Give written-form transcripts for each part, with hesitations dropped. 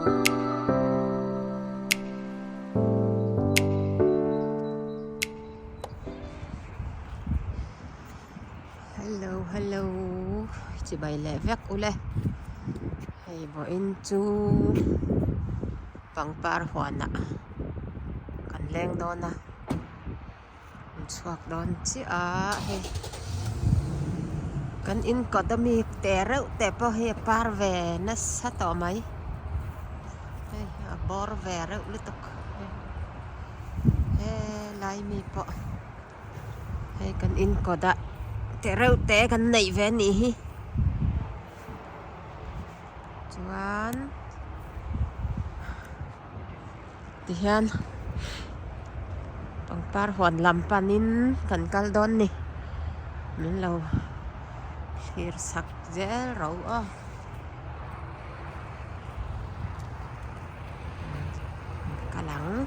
Hello hello chibai leh vek ule hei vawiin chu pangpar huanah kan leng dawn a. An chhuak dawn chiah a hei kan in kawt a mi te reuh te pawh hi a par ve nasa tawh mai hei a bawr ve reuh lutuk helai mi pawh hei kan in kawt ah te reuh te kan neih ve a nih hi chuan. Tihian pangpar huan lam panin kan kal dawn ni min lo thlir sak zel ro aw. Kal ang.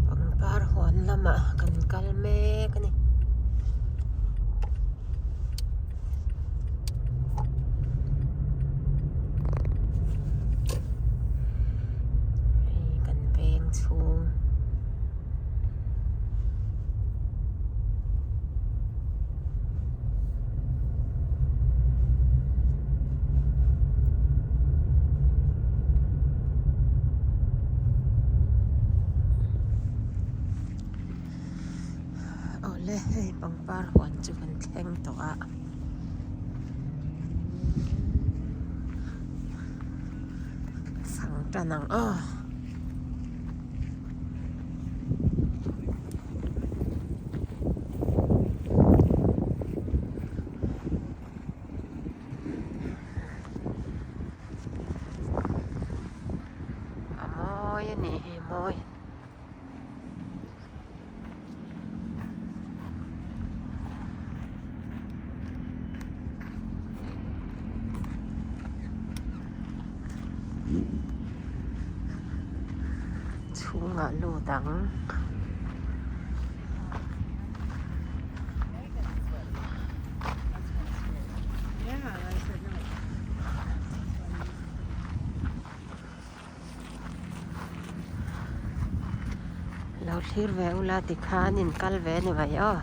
Pangpar huan lamah kan kal mek a ni. Hei kan veng chhung. Awle hei pangpar huan chu kan thleng tawh a fang tan ang aw. A mawi a nih hi mawi. Chhungah lut ang. Lo thlir ve ula tikhan in kal ve a ni mai aw.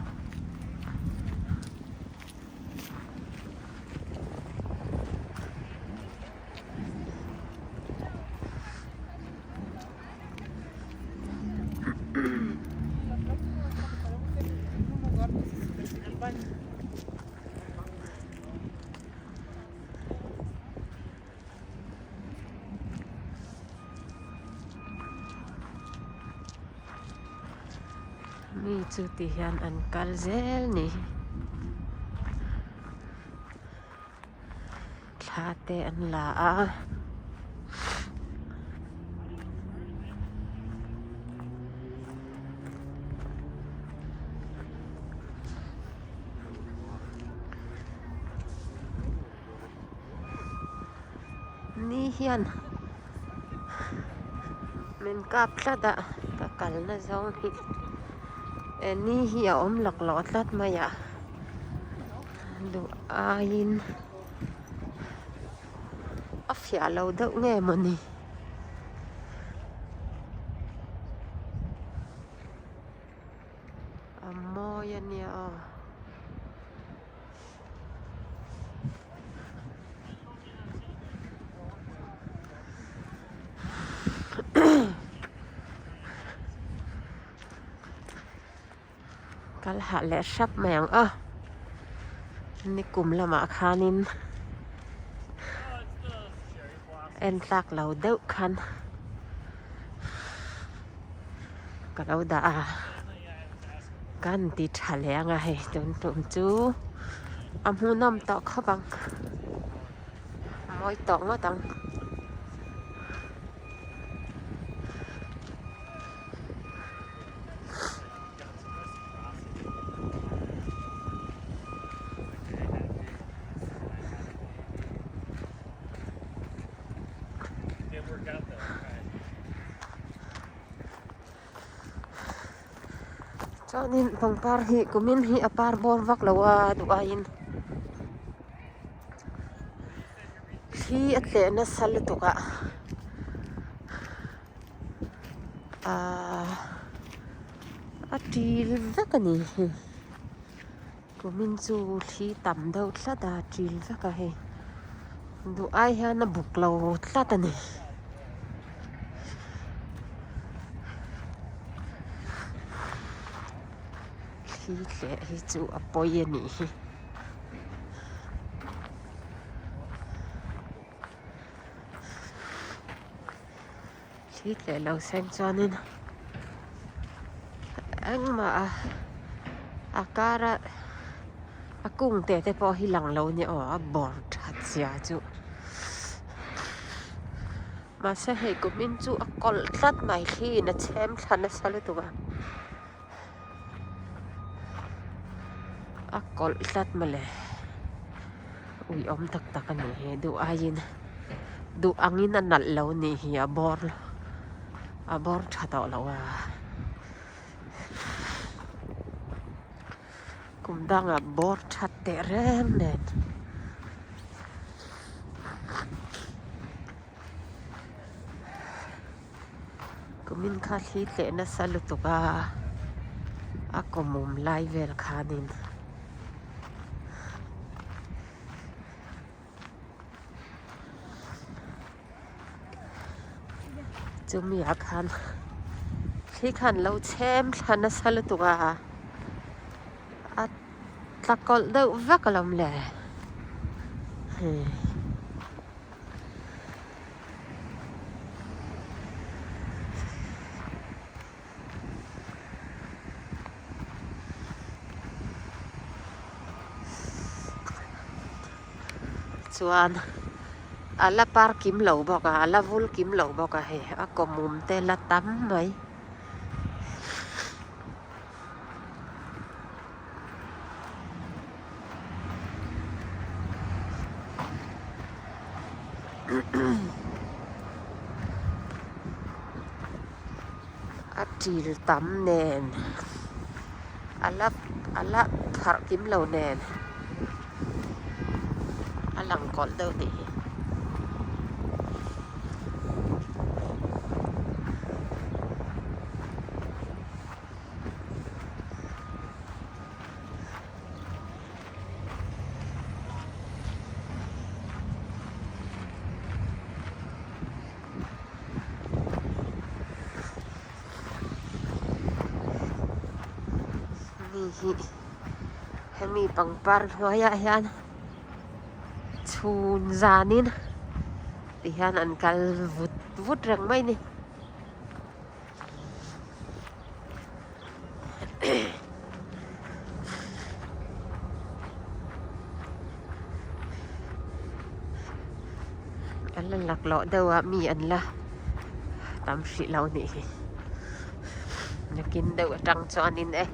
Mi chu ti hian an kal zel ni thla te an la a. Ni hian min kap tlat a ka kalna zawng hi eh ni hi a awm lawk lawk tlat mai a duh aiin a fiah lo deuh nge mawni. A mawi a nia aw. Kal hah leh hrap mai ang a nikum lamah khanin en tlak lo deuh khan ka lo dah a kan ti tha leh ang a hei tun tum chu a hmuhnawm tawh khawp ang mawi tawh ngawt ang. Chuanin pangpar hi kumin hi a par bawr vak lo a duh aiin thli a tleh nasa lutuk a ahh a til vek a ni hi kumin chu thli tam deuh tlat a til vek a hei duh ai hian a buk lo tlat a ni. Thli tleh hi chu a pawi a nih hi. Thli tleh lo seng chuanin engmah a a kara a kung te te pawh hi lang lo nia aw a bawr that zia chu. Mahse hei kumin chu a kawlh tlat mai thliin a chhem thla nasa lutuk a a kawlh tlat mawle ui awm tak tak a ni hi duh aiin duh angin a nalh lo a nih hi a bawr a bawr tha tawh lo a kum dangah bawr that teh reng nen. Kumin kha thli tleh nasa lutuk a, a kawmawm lai vel khanin chumi ah khan thli khan lo chhem thla nasa lutuk a, a tla kawlh deuh vek alawm le hei. Chuan a la par kim lo bawk a a la vul kim lo bawk a hei a kawmum te la tam mai. A til tam nen a la a la pharh kim lo nen a lang kawlh deuh a nih hi. Mi hi hemi pangpar hnuaiah hian chhun zanin tihian an kal vut vut reng mai a ni. An la laklawh deuh a mi an la tam hrih lo nih hi nakin deuh atang chuanin e an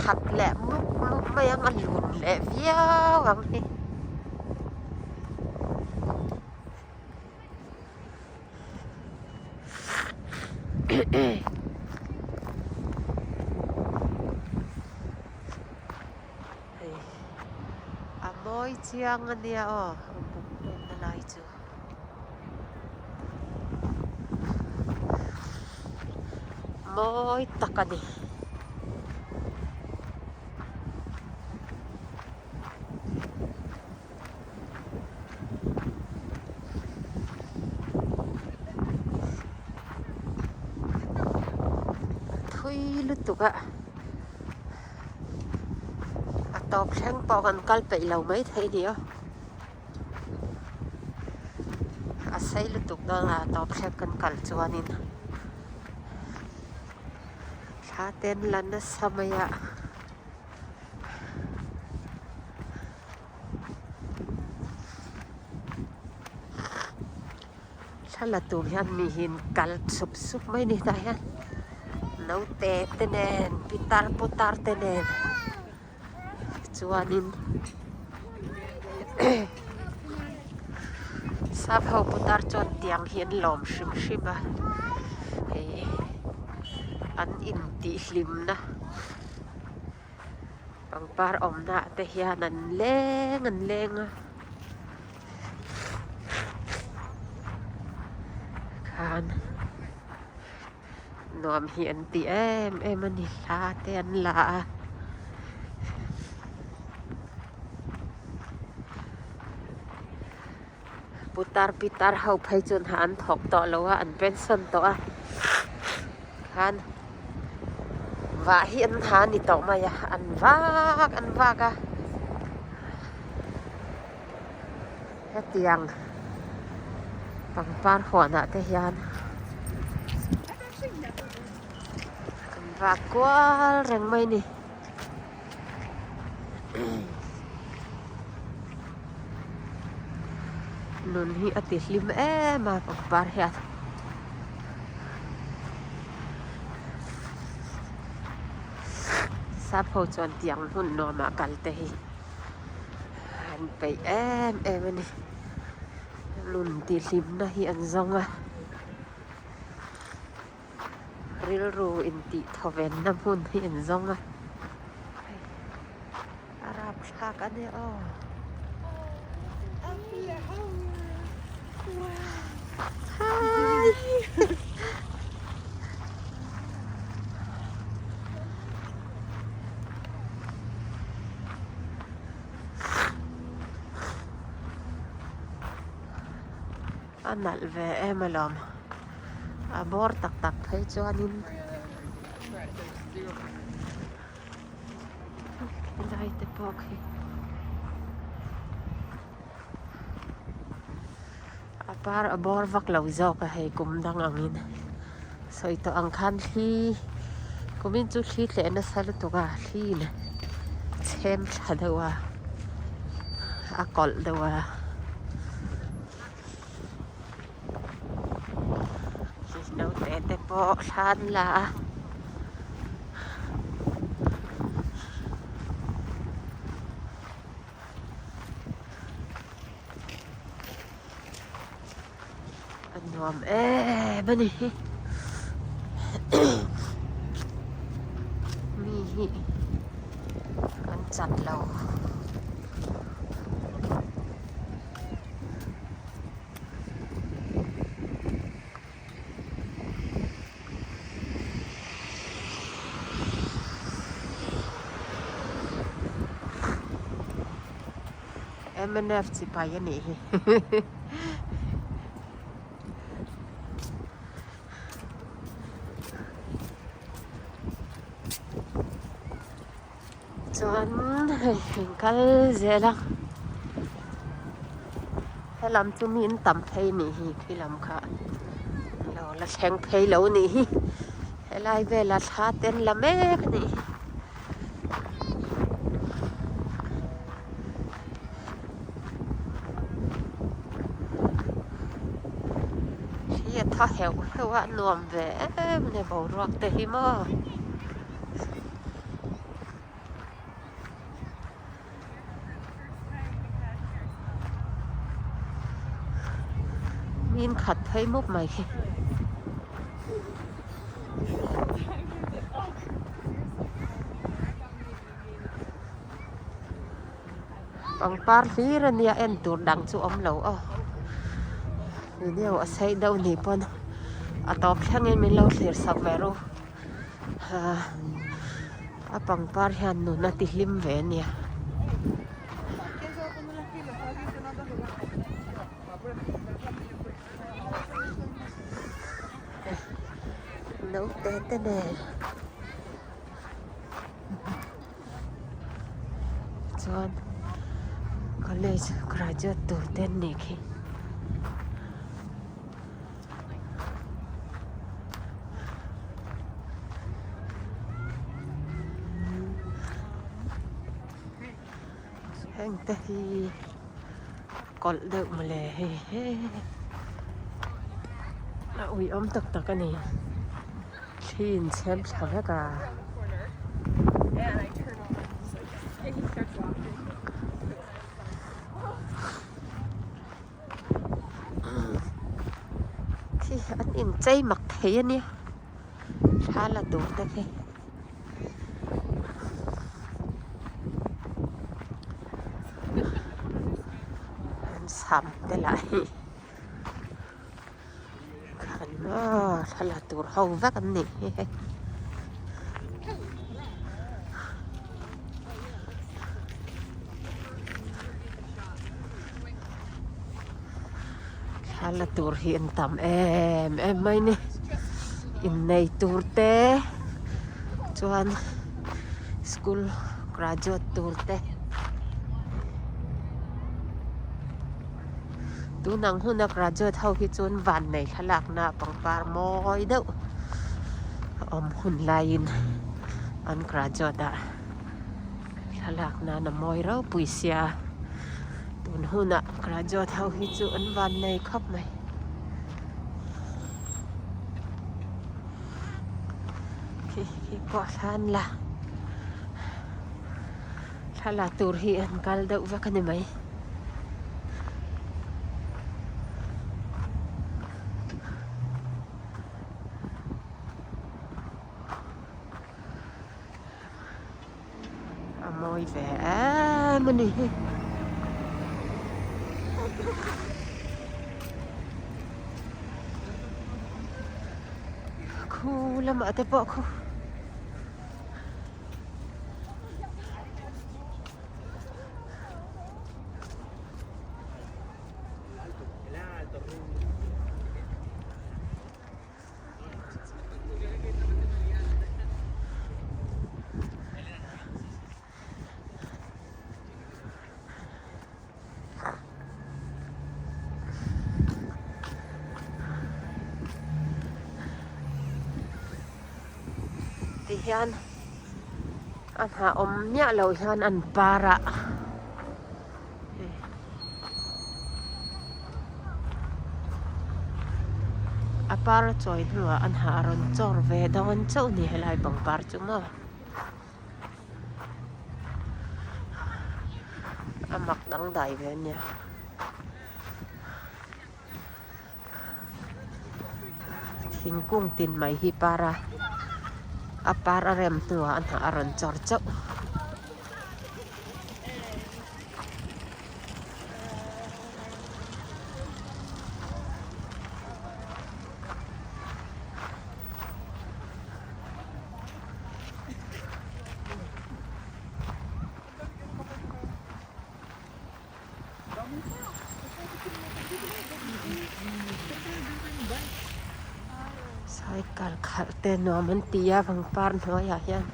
khat leh mup mup mai ang a lun leh viau ang hi. Hei a mawi chiang a nia aw a buk penna lai chu. Mawi tak a ni. Thui lutuk a a tawp thleng pawh kan kal peih lo mai thei a ni aw a sei lutuk dawn a tawp thleng kan kal chuanin thla te an la nasa mai a. Thla la tur hian mi hi an kal sup sup mai a ni tah hian naute te nen pitar putar te nen chuanin sap ho putar chuan tiang hi an lawm hrim hrim a hei. An intihhlimna pangpar awmna ah te hian an leng an leng a khan nuam hi an ti em em a ni thla te an la a. Putar pitar ho phei chuan ha an thawk tawh lo a an pension tawh a khan vah hi an ha ni tawh mai a an vak an vak a hetiang pangpar huanah te hian an vak kual reng mai a ni. Nun hi a ti hlim em a pangpar hian. Sap ho chuan tiang hmun nuamah kal te hi an peih em em a ni. Nun tihhlimna hi an zawng a. Rilru intih thawvenna hmun hi an zawng a, hei a rapthlak a nia aw. Hi A nalh ve em alawm. A bawr tak tak phei chuanin helai te pawh khi a par a bawr vak lo zawk a hei kum dang angin sawi tawh ang khan thli kumin chu thli tleh nasa lutuk a thli in chhem thla deuh a a kawlh deuh a. Naute te pawh thla an la a. A nuam em a ni hi. Mi hi an chat lo. Mnf chipai a nih hi. Chuan hei kal zel a helam chu mi in tam phei nih hi khi lam kha lo la thleng phei lo nih hi helai velah thla te an la mek a nih hi. Thli a tha heuh heuh a a nuam ve em a ni boruak te hi maw. Min khat phei mup mai khi. Pangpar hlir a nia en tur dang chu awm lo aw. Video a sei deuh ni pawn a tawp thlengin min lo thlir sak ve ru. A pangpar hian nun a ti hlim ve a nia. Naute te nen chuan college graduate tur te an nih khi. Heng te hi kawlh deuh mawle hei he a uiawm tak tak a ni thli in chhem thla vek a. Khi an inchei mak thei a nia. Thla la tur te khi. An sam te lah hi khan maw thla la tur ho vek an nih hi hei. Thla la tur hi an tam em em mai ni innei tur te chuan school graduate tur te tun ang huna graduate ho hi chuan vannei thlalakna pangpar mawi deuh a awm hun laiin an graduate a. Thlalak nan a mawi ropui sia tun hunah graduate ho hi chu an van nei khawp mai. Khi khi pawh thlan la thla la tur hi an kal deuh vek a ni mai. A mawi ve em a ni hi. Khu lamah te pawh khu. Tihian a hnah awm miah loh hian an par a. A par a chawi hnuah an ha a rawn chawr ve dawn chauh a ni helai pangpar chu maw a mak dangdai ve a nia. Thingkung tin mai hi par a a par a rem hnuah a hnah a rawn chawr chauh. Cycle khalh te nuam an ti a pangpar hnuaiah hian.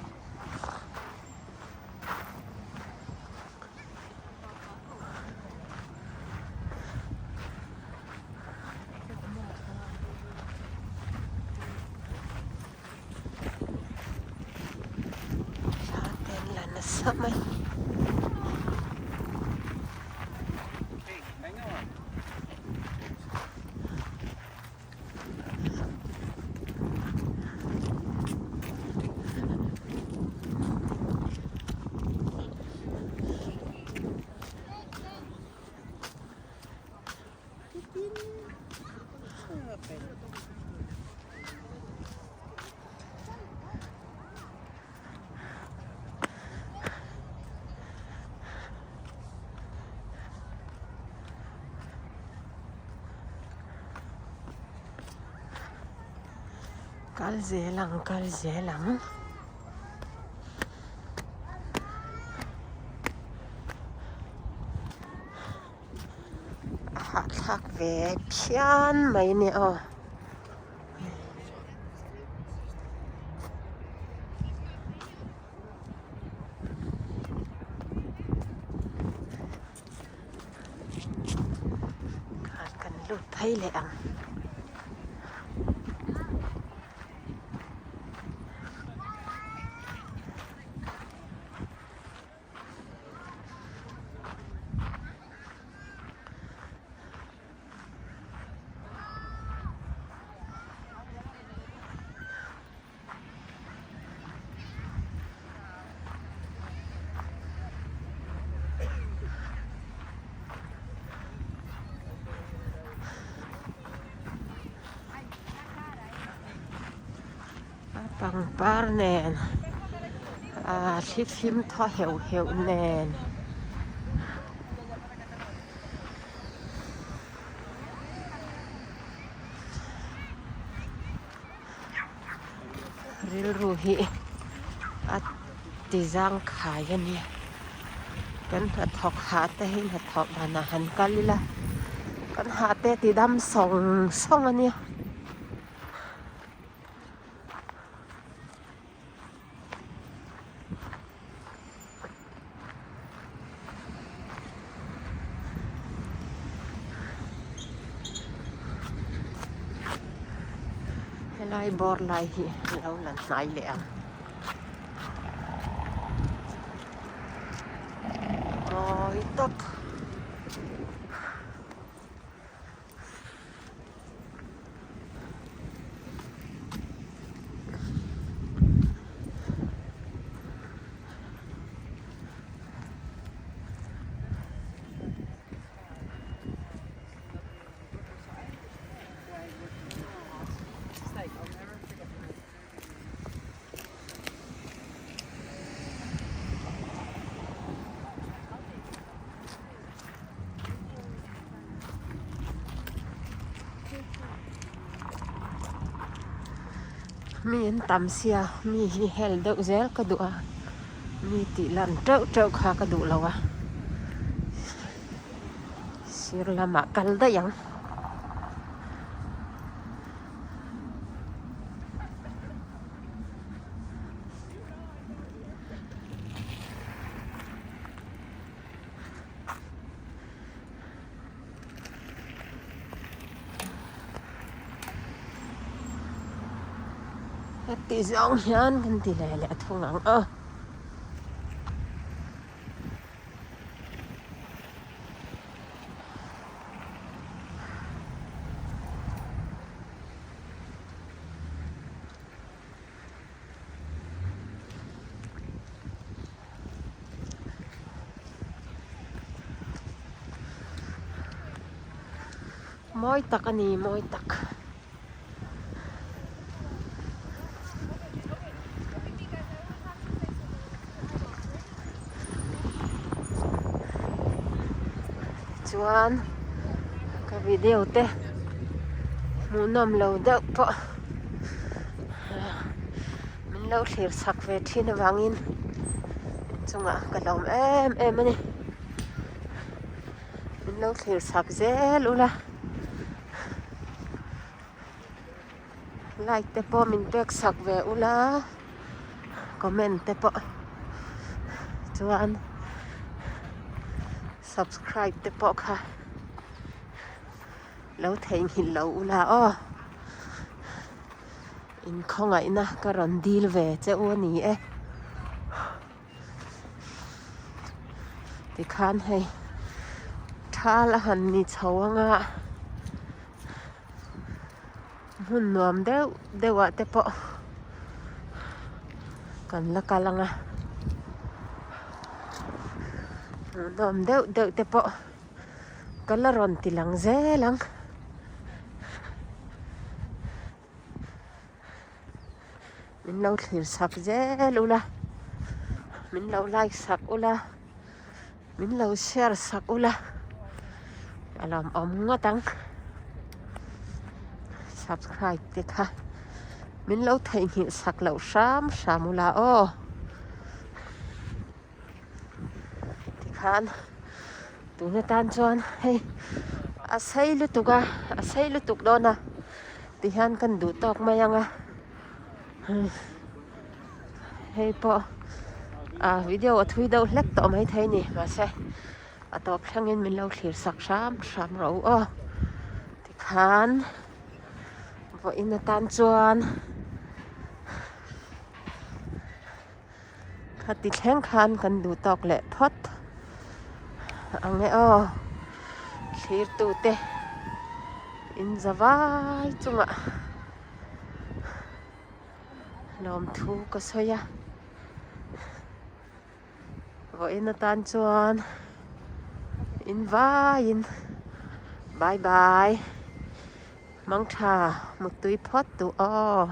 Thla te an la nasa mai. Kal zel ang kal zel ang. A hahthlak ve phian mai a ni aw. Kan lut phei leh ang. Pangpar nen ah thlifim thaw heuh heuh nen. Rilru hi a ti zangkhai a nia kan hnathawk hah te hi hnathawk banah han kal ila kan hah te a ti dam sawng sawng a nia. Helai bawr lai hi a lo lan hnai leh ang. Mawi tawp. Mi an tam sia mi hi hel deuh zel ka duh a mi tih lan teuh teuh kha ka duh lo a sir lamah kal daih ang. Heti zawng hian kan ti leh leh thung ang aw. Mawi tak a ni mawi tak. Chuan ka video te hmuhnawm lo deuh pawh min lo thlir chak ve thin avangin inchungah ka lawm em em a ni min lo thlir chak zel ula like te pawh min pek sak ve ula comment te pawh chuan subscribe te pawh kha lo theihnghilh lo ula aw. Inkhawngaihna ka rawn dil ve che u a ni e. Tikhan hei thal a han ni chho anga hmun nuam deuh deuh ah te pawh kan la kal anga hmuhnawm deuh deuh te pawh ka la rawn ti lang zel ang. Min lo thlir sak zel ula min lo like sak ula min lo share sak ula a lawmawm ngawt ang subscribe te kha min lo theihnghilh sak loh hram hram ula aw tikhan tun atan chuan hei a sei lutuk a a sei lutuk dawn a tihian kan duh tawk mai ang a hei pawh ah video a thui deuh hlek tawh maithei a ni mahse a tawp thlengin min lo thlir sak hram hram rawh u aw tikhan vawiin atan chuan. Khati thleng khan kan duh tawk leh phawt ang e aw thlirtute in za vai chungah lawmthu ka sawi a vawiin atan chuan in vaiin bye bye mangtha muttui phawt duh aw.